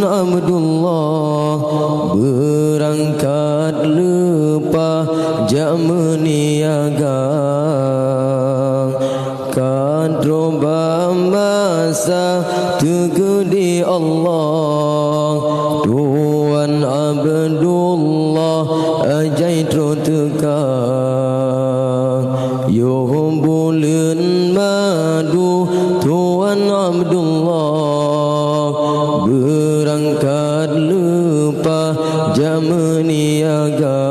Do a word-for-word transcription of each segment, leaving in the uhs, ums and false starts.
Abdullah beurangkat leupah jak meuniaga. Ka troh bak masa teukeudi Allah, Tuan Abdullah ajai troh teuka. Yoh buleuen madu Tuan Abdullah beurangkat leupah jak meuniaga.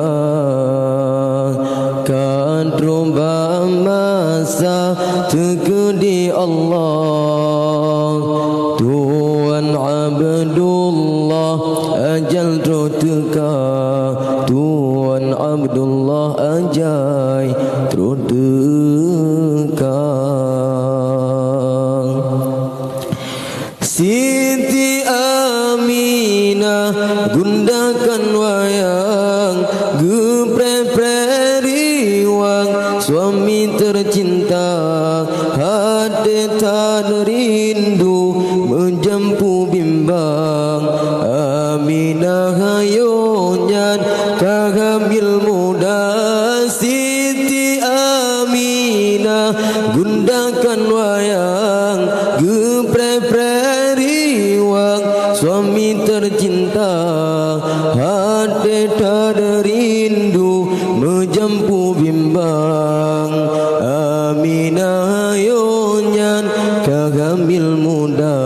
Ka troh bak masa teukeudi Allah, Tuan Abdullah ajal troh teuka. Tuan Abdullah ajai troh teuka. Siti Aminah gundakan wayang, geupreh-preh riwang suami tercinta. Até that rindu meujampu bimbang. Aminah hayo nyan ka hamil muda. Siti Aminah gundakan wayang, geupreh-preh riwang suami tercinta. Até that rindu meujampu bimbang. Aminah yo nyan ka hamil muda.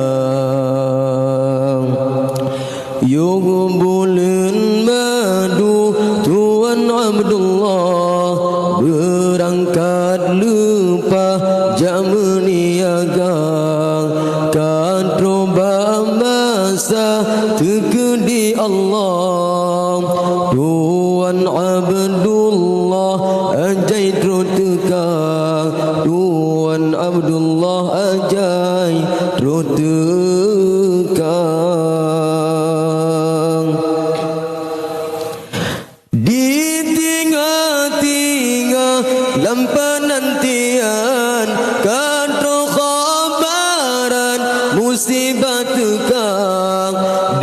Yoh buleuen madu Tuan Abdullah beurangkat leupah jak meuniaga. Ka troh bak masa teukeudi Allah, Tuan Abdullah ajai troh teuka. Tuan Abdullah ajai troh teuka. Di tinggai-tinggai lam peunantian, ka troh khabaran musibah teuka.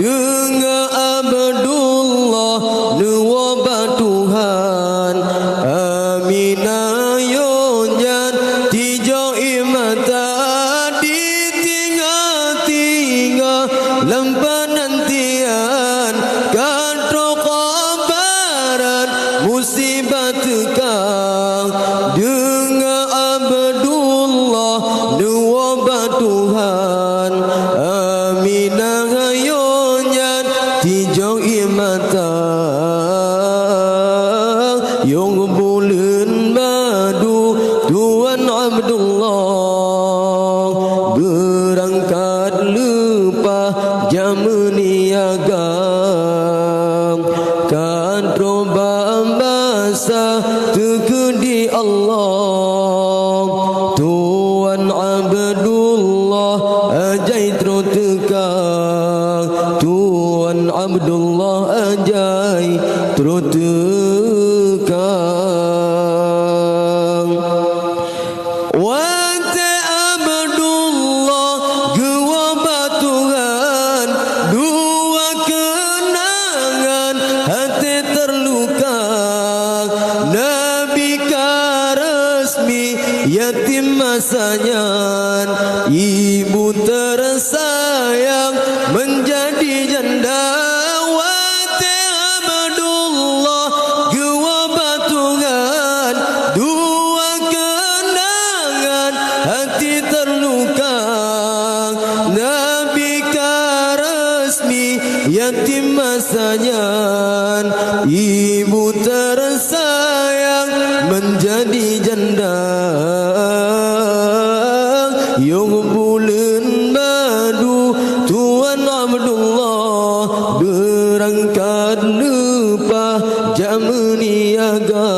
Deungon Abdullah neuwoe bak Tuhan. Aminah yo nyan tijok ie mata. Di tinggai-tinggai lam peunantian, ka troh khabaran musibah teuka. Deungon Abdullah neuwoe bak Tuhan. Aminah yo nyan tijok ie mata. Yoh buleuen madu Tuan Abdullah beurangkat leupah jak meuniaga. Ka troh bak masa teukeudi Allah, Tuan Abdullah ajai troh teuka. Tuan Abdullah ajai troh teuka. Watée Abdullah geuwoe bak Tuhan, dua keunangan até teuruka. Nabi ka resmi yatim masa nyan, ibu tersayang menjadi janda. Watée Abdullah geuwoe bak Tuhan, dua keunangan hati terluka. Nabi ka resmi yatim masa nyan, ibu tersayang menjadi janda. Yoh buleuen madu Tuan Abdullah beurangkat leupah jak meuniaga.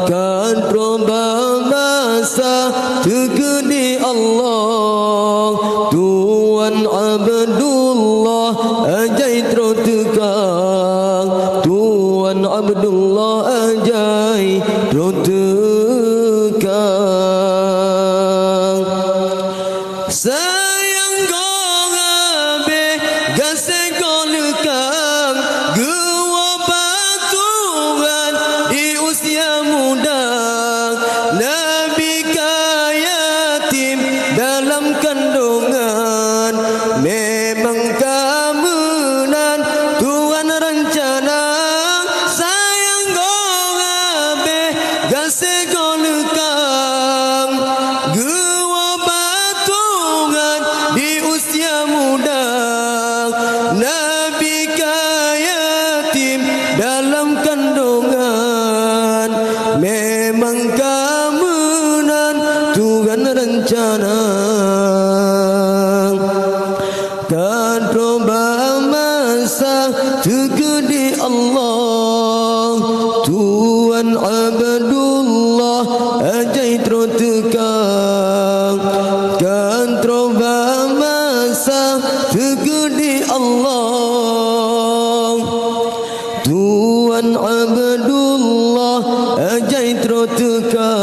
Ka troh bak masa teukeudi Allah, Tuan Abdullah ajai troh teuka. Tuan Abdullah ajai troh teuka. Sayang goh habéh gaséh Ka troh bak masa teukeudi Allah, Tuan Abdullah ajai troh teuka. Ka troh bak masa teukeudi Allah, Tuan Abdullah ajai troh teuka.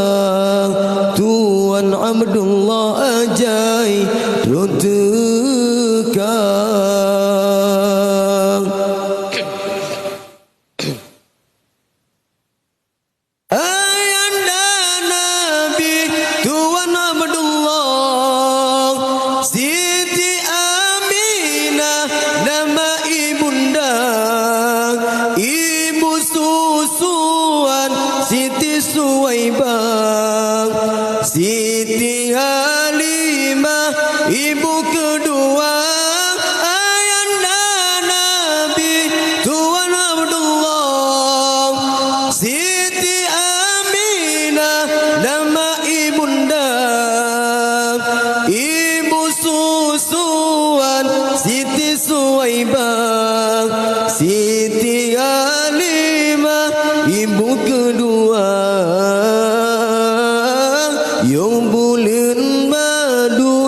Tuan Abdullah ajai troh teuka. Ayanda Nabi Tuan Abdullah, Siti Aminah nama ibunda, ibu susuan Siti Suwaibah, Siti Halimah ibu kedua, Ayanda Nabi Tuan Abdullah, Siti Aminah nama ibunda, ibu susuan Siti Suwaibah, Siti Halimah ibu kedua, yong buleuen madu